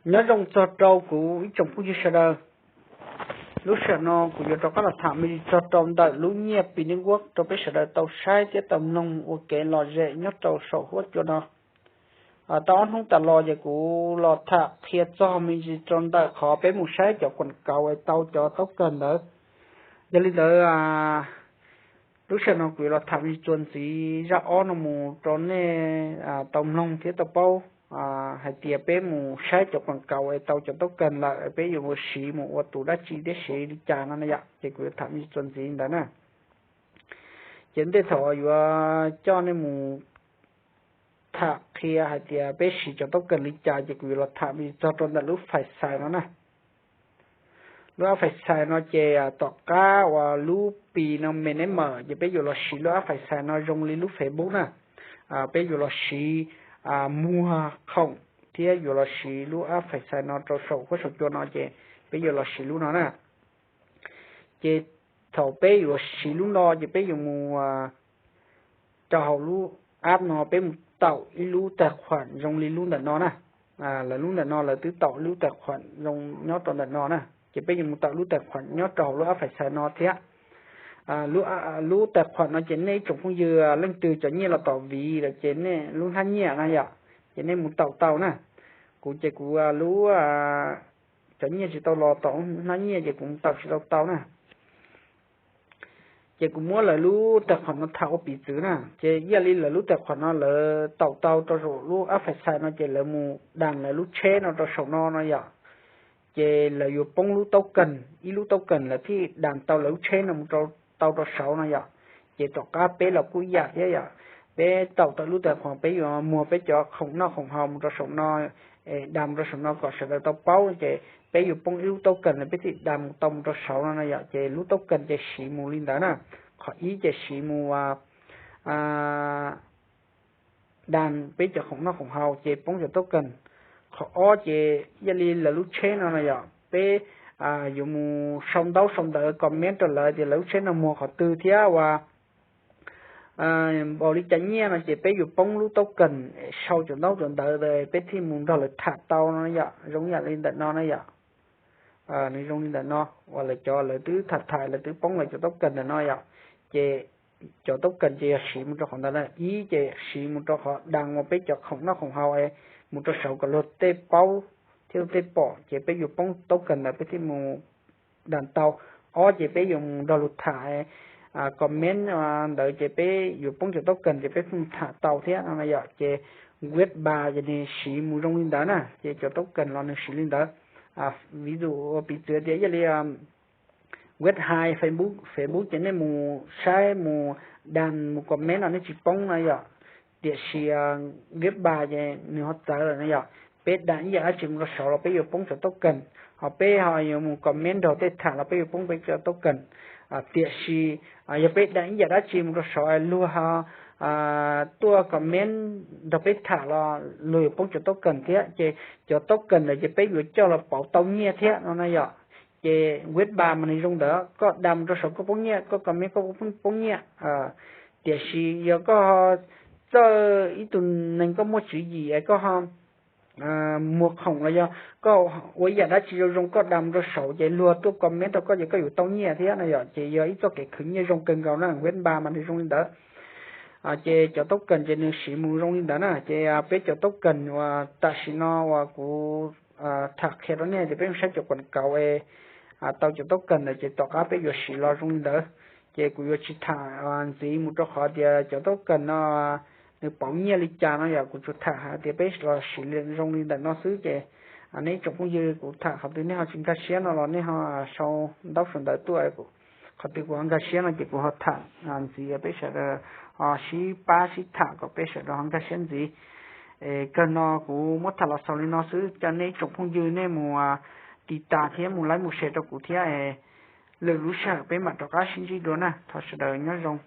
Nyob zoo txog rau kuv ib tsoom phooj ywg sawv daws. Lub sij hawm no kuv yuav rov qab los tham me ntsis txog rau ntawm lub nyiaj Pi Network rau peb sawv daws tau saib thiab tau mloog ua kev lom zem nyob rau saum huab cua no. Tau ob hnub tas los ces kuv los tham qhia txog me ntsis rau ntawm qhov peb mus saib cov kuam kauv es tau cov taub kawg ntawd. Yog li ntawd, lub sij hawm no kuv yuav los tham me ntsis txuas ntxiv zaj ob no mus rau nej tau mloog thiab tau paub hais tias peb mus saib cov kuam kauv es tau cov taub kawg lawm peb yuav mus siv mus ua tus dab tsi thiab siv li cas no na yom, ces kuv yuav tham me ntsis txuas ntxiv ntawd na. Ces ntej thaum yuav coj nej mus tham qhia hais tias peb siv cov taub kawg li cas ces kuv yuav los tham me ntsis txog rau ntawm lub Fais Xais no na. Lub app Fais Xais no ces tom qab uas lub Pi no me ne mawm ces peb yuav los siv lub app Fais Xais no zoo li lub Facebook na. Peb yuav los siv muag khoom thiab yuav los siv lub app Fais Xais no rau saum huab saum cua no ces peb yuav los siv lub no na. Ces thaum peb yuav siv lub no ces peb yuav mus rau hauv lub app no peb mus taum ib lub tais khuam zoo li lub ntawm no na. Lawv lub ntawm no lawv twb taum lub tais khuam zoo nyob rau ntawm no na, ces peb yuav mus taum lub tais khuam nyob rau hauv lub app Fais Xais no thiab. Lub tais khuam no ces nej ib tsoom phooj ywg leej twg cov nyiaj los tom viv lawm ces nej lub hnab nyiaj na yom, ces nej mus taum tau na. Kuv ces kuv lub cov nyiaj tsis tau los tom hnab nyiaj ces kuv mus taum tsis tau tau na. Ces kuv muab lawv lub tais khuam no tham ua piv txwv na, ces ib yam li lawv lub tais khuam no lawv taum tau rau saum lub app Fais Xais no ces lawv mus das lawv lub tsheb no rau saum no no yom. Ces lawv yuav poob lub taub kawg, ib lub taub kawg lawv thiaj das tau lawv lub tsheb no mus tau rau saud no yom. Ces tom qab peb los kuj ib yam thiab yom, peb taum tau lub tais khuam peb yuav muag peb cov khoom noj khoom haus mus rau saum no, das mus rau saum no kom sawv daws tau paub ces peb yuav poob ib lub taub kawg lawv peb thiaj das mus tau mus rau saud no no yom. Ces lub taub kawg ces siv mus li ntawd na. Qhov ib ces siv mus das peb cov khoom noj khoom haus ces poob cov taub kawg. Qhov ob ces ib yam li lawv lub tsheb no no yom, peb yuav mus sau ntaub sau ntawv comment rau lawv tias lawv lub tsheb no muag qhov twg thiab uas npaum li cas nyiaj no ces peb yuav poob lub taub kawg sau cov ntaub cov ntawv peb thiaj mus nrog lawv tham tau no yom, zoo ib yam li ntawm no na yom. Nws zoo li ntawm no uas lawv cov lawv twb tham tham lawv twb poob lawv cov taub kawg ntawm no yom. Ces cov taub kawg ces yog siv mus rau qhov ntawd na, ib ces siv mus rau qhov das uas peb cov khoom noj khoom haus mus rau saud kom luag tej paub thiab luag tej pom ces peb yuav poob taub kawg ntawd peb thiaj mus das tau. Ob ces peb yuav mus nrog luag tham comment ntawd ces peb yuav poob cov taub kawg ces peb thiaj mus tham tau thiab no yom. Ces web ba ces nws siv mus zoo li ntawd na, ces cov taub kawg los nws siv li ntawd. Ví dụ ua piv txwv tias ib yam li web hai Facebook, Facebook ces nej mus saib mus das mus comment los nej tsis poob no yom. Tiam sis web ba ces nws ho txawv lawm no yom. Peb das ib yam dab tsi mus rau saud los peb yuav poob cov taub kawg, ho peb ho yuav mus comment nrog tej tham los peb yuav poob peb cov taub kawg. Tiam sis yog peb das ib yam dab tsi mus rau saud luag tuaj comment nrog peb tham los luag yuav poob cov taub kawg thiab. Ces cov taub kawg ntawd ces peb yuav coj los pauv tau nyiaj thiab no na yom. Ces web ba mas nws zoo ntawd, koj das mus rau saud koj poob nyiaj, koj comment koj poob nyiaj. Tiam sis yog koj txawj ib tug neeg koj muaj tswv yim es koj ho muag khoom los yog koj ua ib yam dab tsi zoo zoo koj das mus rau saud ces luag tuaj comment rau koj ces koj yuav tau nyiaj thiab no yom. Ces yog ib txoj kev khwv nyiaj zoo kawg nkaus na, web ba mas nws zoo li ntawd. Ces cov taub kawg ces nws siv mus zoo li ntawd na. Ces peb cov taub kawg uas tam sim no uas kuv tham qhia rau nej tias peb mus saib cov kuam kauv es tau cov taub kawg ntawd ces tom qab peb yuav siv los zoo li ntawd. Ces kuv yuav tsis tham ntxiv mus rau qhov tias cov taub kawg no nws pauv nyiaj li cas no yom, kuv tsuas tham hais tias peb los siv zoo li ntawm no xwb. Ces nej tsoom phooj ywg, kuv tham qhov twg nej ho tsis nkag siab no los nej ho sau ntaub sau ntawv tuaj, qhov twg kuv ho nkag siab no ces kuv ho tham ntxiv peb sawv daws ho sib pab sib tham kom peb sawv daws ho nkag siab ntxiv. Kawg no kuv muab tham los xaus li no xwb, coj nej tsoom phooj ywg nej mus tiv tas thiab mus like mus share rau kuv thiab. Lwm lub sij hawm peb mam rov qab sib ntsib dua na, thov sawv daws nyob zoo.